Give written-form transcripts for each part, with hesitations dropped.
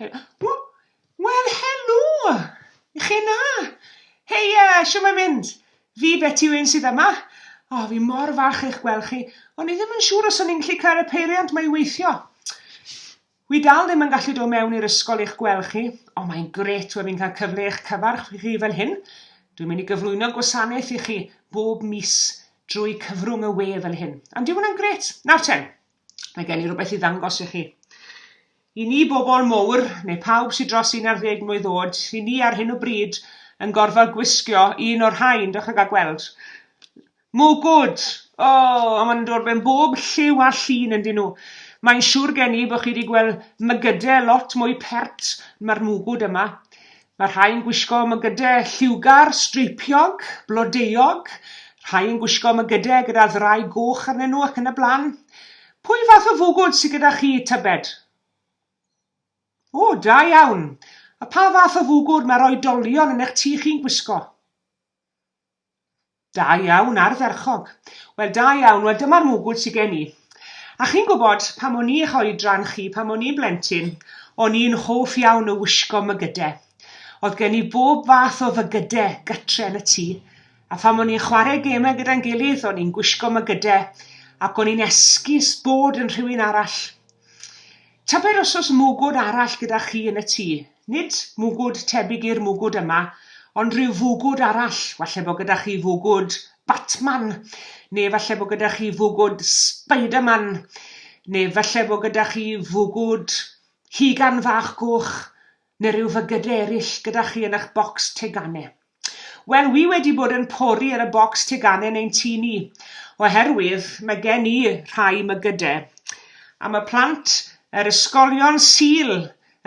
Wel, helo! I chi na? Hei, uh, siw mae'n mynd? Fi Beti Wyn sydd yma. O, fi mor falch eich gweld chi. O'n i ddim yn siŵr os o'n i'n gallu cael y peiriant mae i weithio. Wi dal ddim yn gallu dod mewn i'r ysgol i'ch gweld chi, ond mae'n grêt we fi'n cael cyfle i'ch cyfarch chi fel hyn. Dwi'n mynd i gyflwyno gwasanaeth i chi bob mis drwy cyfrwng y we fel hyn. Ond dyw hwnna'n grêt? Nawr ten, mae gen i rhywbeth i ddangos i chi. I ni bobl mowr, neu pawb sydd dros 11 mlwydd oed, i ni ar hyn o bryd yn gorfod gwisgo un o'r rhain, dewch a gael gweld. Mwgwd! O, a maen nhw'n dod mewn bob lliw a llun yndyn nhw. Mae'n siŵr gen i bod chi wedi gweld mygydau lot mwy pert na'r mwgwd yma. Mae rhai yn gwisgo mygydau lliwgar, streipiog, blodeuog, rhai yn gwisgo mygydau gyda ddraig goch arnyn nhw ac yn y blaen. Pwy fath o fwgwd sydd gyda chi, tybed? O, da iawn. A pa fath o fwgwd mae'r oedolion yn eich tŷ chi'n gwisgo? Da iawn, ardderchog. Wel, da iawn, wel dyma'r mwgwd sydd gen i. A chi'n gwybod, pan o'n i eich oedran chi, pan o'n i'n blentyn, o'n i'n hoff iawn o wisgo mygydau. Oedd gen i bob fath o fygydau gytre yn y tŷ, a phan o'n i'n chwarae gemau gyda'n gilydd, o'n i'n gwisgo mygydau, ac o'n i'n esgus bod yn rhywun arall. Tybed os oes mwgwd arall gyda chi yn y tŷ? Nid mwgwd tebyg i'r mwgwd yma, ond rhyw fwgwd arall. Falle bod gyda chi fwgwd Batman, neu falle bod gyda chi fwgwd Spiderman, neu falle bod gyda chi fwgwd hugan fach goch, neu rhyw fygydau eraill gyda chi yn eich bocs teganau. Wel, wi wedi bod yn pori ar y bocs teganau yn ein tŷ ni, oherwydd mae gen i rhai mygydau, a mae plant yr ysgolion Sul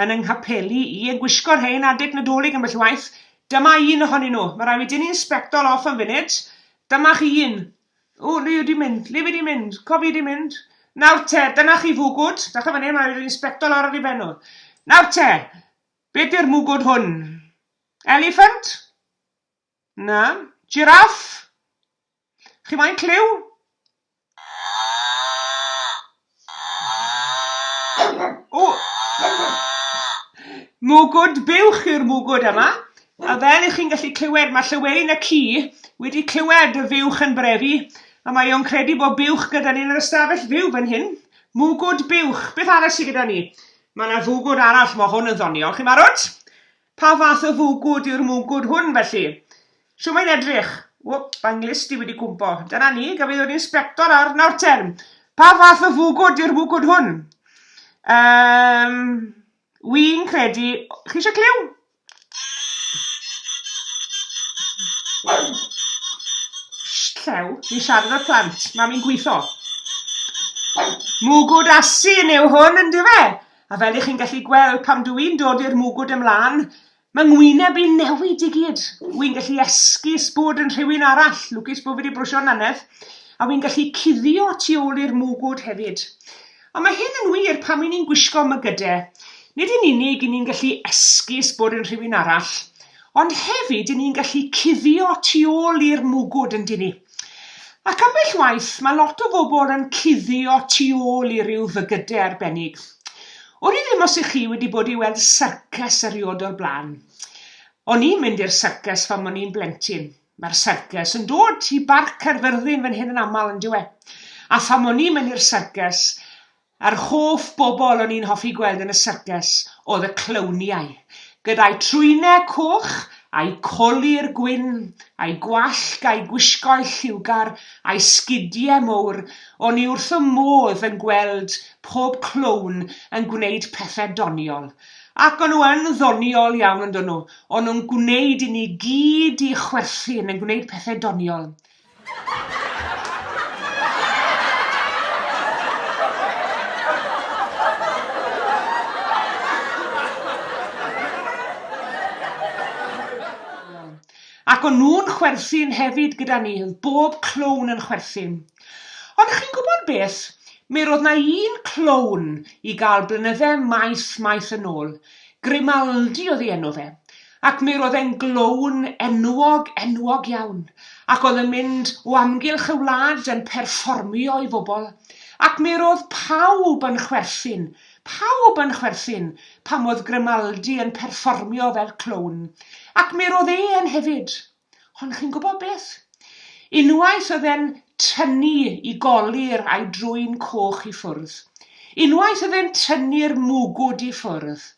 yn 'y nghapeli i yn gwisgo rhein adeg Nadolig ambell waith. Dyma un ohonyn nhw. Mae rhaid fi dynnu'n sbectol off am funud. Dyma chi un. O, le yw di mynd? Le fi di mynd? Cofi di mynd? Nawr te, dyna chi fwgwd. Dach fan hyn, mae rhaid fi dynnu sbectol ar ar ei ben nhw. Nawr te, beth yw'r mwgwd hwn? Elephant? Na. Giraffe? Chi moyn cliw? O! Mwgwd buwch yw'r mwgwd yma. A fel ych chi'n gallu clywed, mae Llywelyn y ci wedi clywed y fuwch yn brefu, a mae o'n credu bod buwch gyda ni yn yr ystafell fyw fan hyn. Mwgwd buwch. Beth arall sydd gyda ni? Mae yna fwgwd arall, mae hwn yn ddoniol. Chi'n barod? Pa fath o fwgwd yw'r mwgwd hwn, felly? Shw mae'n edrych? Wp, fy nglust i wedi cwmpo. Dyna ni, gaf i ddod i'n sbectol ar nawr ten. Pa fath o fwgwd yw'r mwgwd hwn? Um, Wy'n credu... Chi eisiau clyw? Llew, fi'n siarad â'r plant, mae mi'n gweithio. Mwgwd asyn yw hwn, yn dyfe? A fel ych chi'n gallu gweld, pan dw i'n dod i'r mwgwd ymlaen, mae ngwyneb i'n newid i gyd. Wy'n gallu esgus bod yn rhywun arall, lwcus bod fi wedi brwsio'r nannedd, a wy'n gallu cuddio tu ôl i'r mwgwd hefyd. A mae hyn yn wir pan 'y ni'n gwisgo mygydau. Nid yn unig 'y ni'n gallu esgus bod yn rhywun arall, ond hefyd 'y ni'n gallu cuddio tu ôl i'r mwgwd, yn dyn ni? Ac ambell waith, mae lot o bobl yn cuddio tu ôl i ryw fygydau arbennig. Wn i ddim os ych chi wedi bod i weld syrcas erioed o'r blaen. O'n i'n mynd i'r syrcas pan o'n i'n blentyn. Mae'r syrcas yn dod i Barc Caerfyrddin fan hyn yn aml, yn dyw e? A pham o'n i'n mynd i'r syrcas, yr hoff bobl o'n i'n hoffi gweld yn y syrcas oedd y clowniau, gyda'u trwynau coch, a'u colur gwyn, a'u gwallt a'u gwisgoedd lliwgar, a'u sgidiau mowr, o'n i wrth fy modd yn gweld pob clown yn gwneud pethau doniol. Ac o'n nhw yn ddoniol iawn yn dyn nhw. O'n nhw'n gwneud i ni gyd i chwerthin, yn gwneud pethau doniol. Ac o'n nhw'n chwerthin hefyd gyda ni, oedd bob clown yn chwerthin. Ond chi'n gwybod beth? Mi roedd 'na un clown i gael blynydde maith, maith yn ôl. Grimaldi oedd ei enw fe. Ac mi roedd e'n glown enwog, enwog iawn. Ac oedd yn mynd o amgylch y wlad yn perfformio i bobl. Ac mi roedd pawb yn chwerthin. Pawb yn chwerthin pam oedd Grimaldi yn perfformio fel clown, ac mi roedd e yn hefyd. Ond chi'n gwybod beth? Unwaith oedd e'n tynnu i golur a'i drwyn coch i ffwrdd, unwaith oedd e'n tynnu'r mwgwd i ffwrdd,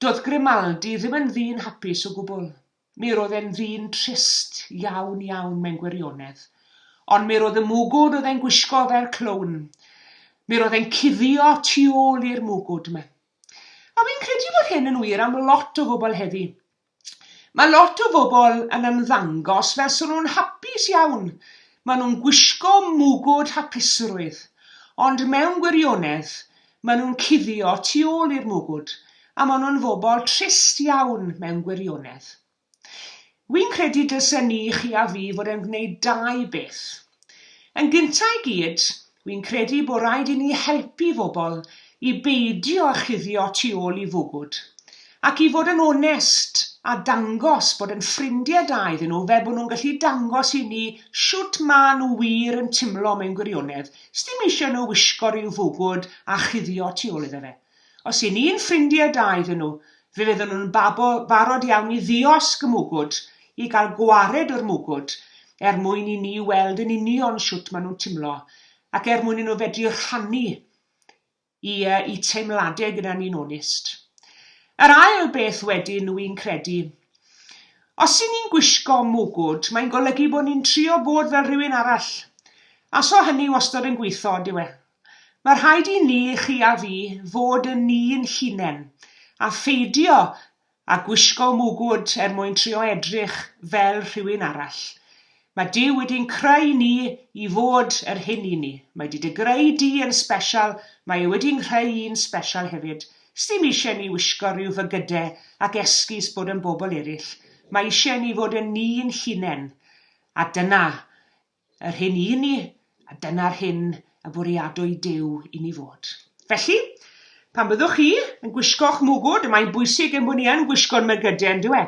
doedd Grimaldi ddim yn ddyn hapus o gwbl. Mi roedd e'n ddyn trist iawn iawn mewn gwirionedd. Ond mi roedd y mwgwd oedd e'n gwisgo fel clown. Mi roedd e'n cuddio tu ôl i'r mwgwd 'ma. A fi'n credu bod hyn yn wir am lot o bobl heddi. Mae lot o bobl yn ymddangos fel 'sen nhw'n hapus iawn. Maen nhw'n gwisgo mwgwd hapusrwydd. Ond mewn gwirionedd, maen nhw'n cuddio tu ôl i'r mwgwd, a maen nhw'n fobl trist iawn mewn gwirionedd. Wi'n credu dylsen ni, chi a fi, fod yn gwneud dau beth. Yn gynta i gyd, wi'n credu bod rhaid i ni helpu fobl i beidio â chuddio tu ôl i fwgwd, ac i fod yn onest a dangos bod yn ffrindiau da iddyn nhw fel bod nhw'n gallu dangos i ni shwt maen nhw wir yn timlo mewn gwirionedd. Sdim eisiau nhw wisgo rhyw fwgwd a chuddio tu ôl iddo fe. Os y'n ni'n ffrindiau da iddyn nhw, fe fydden nhw'n barod iawn i ddiosg y mwgwd, i gael gwared o'r mwgwd, er mwyn i ni weld yn union shwt maen nhw'n timlo, ac er mwyn i nhw fedru rhannu i, i teimladau gyda ni'n onest. Yr ail beth wedyn wy'n credu, os y'n ni'n gwisgo mwgwd, mae'n golygu bod ni'n trio bod fel rhywun arall. A so hynny wastad yn gweithio, on'd yw e? Mae rhaid i ni, chi a fi, fod yn ni'n hunain, a pheidio a gwisgo mwgwd er mwyn trio edrych fel rhywun arall. Mae Duw wedi'n creu ni i fod yr hyn i ni. Mae 'di dy greu di yn sbesial, mae e wedi'n nghreu i'n sbesial hefyd. Sdim eisiau ni wisgo rhyw fygyde ac esgus bod yn bobl eraill. Mae eisiau ni fod yn ni'n hunain. A dyna yr hyn i ni, a dyna'r hyn y bwriadwyd Duw i ni fod. Felly, pan byddwch chi yn gwisgo'ch mwgwd, y mae'n bwysig ein bod ni yn gwisgo'n mygydau, yn dyw e?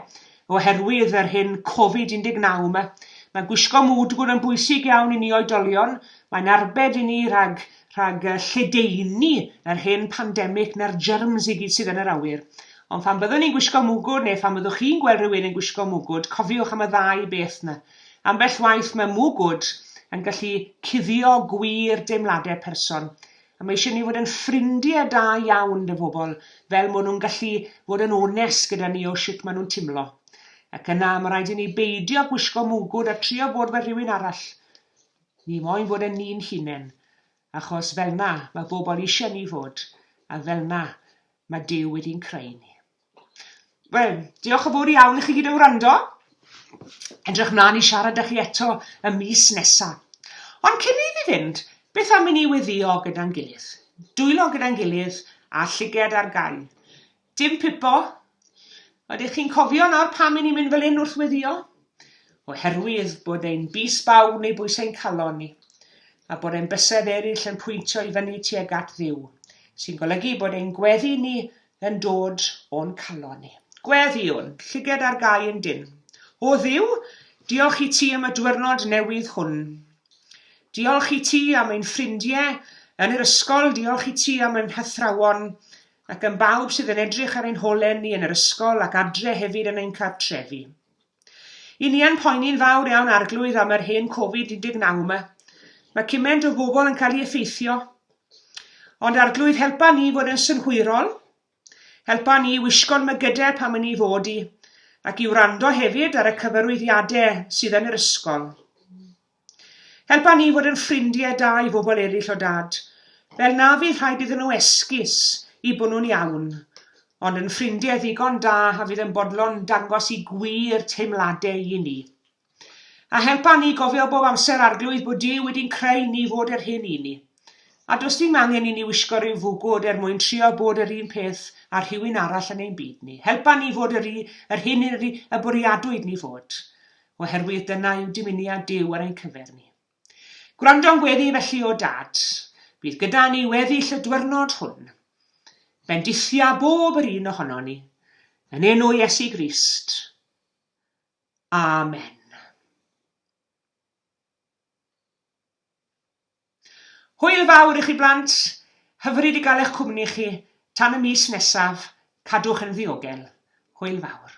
Oherwydd yr hyn Covid-19 yma. Mae gwisgo mwgwd yn bwysig iawn i ni oedolion. Mae'n arbed i ni rhag, rhag lledaenu yr hyn pandemig na'r germs i gyd sydd yn yr awyr. Ond pan byddwn ni'n gwisgo mwgwd, neu pan byddwch chi'n gweld rhywun yn gwisgo mwgwd, cofiwch am y ddau beth 'na. Ambell waith mae mwgwd yn gallu cuddio gwir deimladau person, a mae eisiau ni fod yn ffrindiau da iawn 'da bobl, fel maen nhw'n gallu fod yn onest gyda ni o shwt maen nhw'n timlo. Ac yna, mae rhaid i ni beidio gwisgo mwgwd a trio bod fel rhywun arall. Ni moyn bod yn ni'n hunain, achos fel 'na mae bobl eisiau ni fod, a fel 'na mae Duw wedi'n creu ni. Wel, diolch yn fawr iawn i chi gyd am wrando. Edrych mlaen i siarad â chi eto y mis nesa. Ond cyn i fi fynd, beth am i ni weddio gyda'n gilydd? Dwylo gyda'n gilydd a llyged ar gau. Dim pipo. Ydych chi'n cofio nawr pam i ni'n mynd fel hyn wrth weddio? Oherwydd bod ein bys bawd neu bwys ein calon ni, a bod ein bysedd eraill yn pwyntio i fyny tuag at Dduw, sy'n golygu bod ein gweddi ni yn dod o'n calon ni. Gweddïwn, llyged ar gau yn dynn. O Dduw, diolch i ti am y dwyrnod newydd hwn. Diolch i ti am ein ffrindiau yn yr ysgol, diolch i ti am ein hathrawon, ac am bawb sydd yn edrych ar ein holen ni yn yr ysgol ac adre hefyd yn ein cartrefi. I ni yn poeni'n fawr iawn Arglwydd am yr hen Covid-19 yma. Mae cymaint o bobl yn cael ei effeithio. Ond Arglwydd, helpa ni fod yn synhwyrol. Helpa ni i wisgo'n mygydau pan maen ni fod i, ac i wrando hefyd ar y cyfarwyddiadau sydd yn yr ysgol. Helpa ni fod yn ffrindiau da i bobl eraill o Dad, fel na fydd rhaid iddyn nhw esgus i bod nhw'n iawn, ond yn ffrindiau ddigon da a fydd yn bodlon dangos i gwir teimladau i ni. A helpa ni gofio bob amser, Arglwydd, bod Duw wedi'n creu ni fod yr hyn i ni. A does dim angen i ni wisgo rhyw fwgwd er mwyn trio bod yr un peth â rhywun arall yn ein byd ni. Helpa ni fod yr, yr hyn yr, y bwriadwyd ni fod, oherwydd dyna yw dymuniad Duw ar ein cyfer ni. Gwrando'n gweddi felly o Dad, bydd gyda ni weddill y dwyrnod hwn. Bendithia bob yr un ohono ni, yn enw Iesu Grist. Amen. Hwyl fawr i chi blant. Hyfryd i gael eich cwmni chi. Tan y mis nesaf, cadwch yn ddiogel. Hwyl fawr.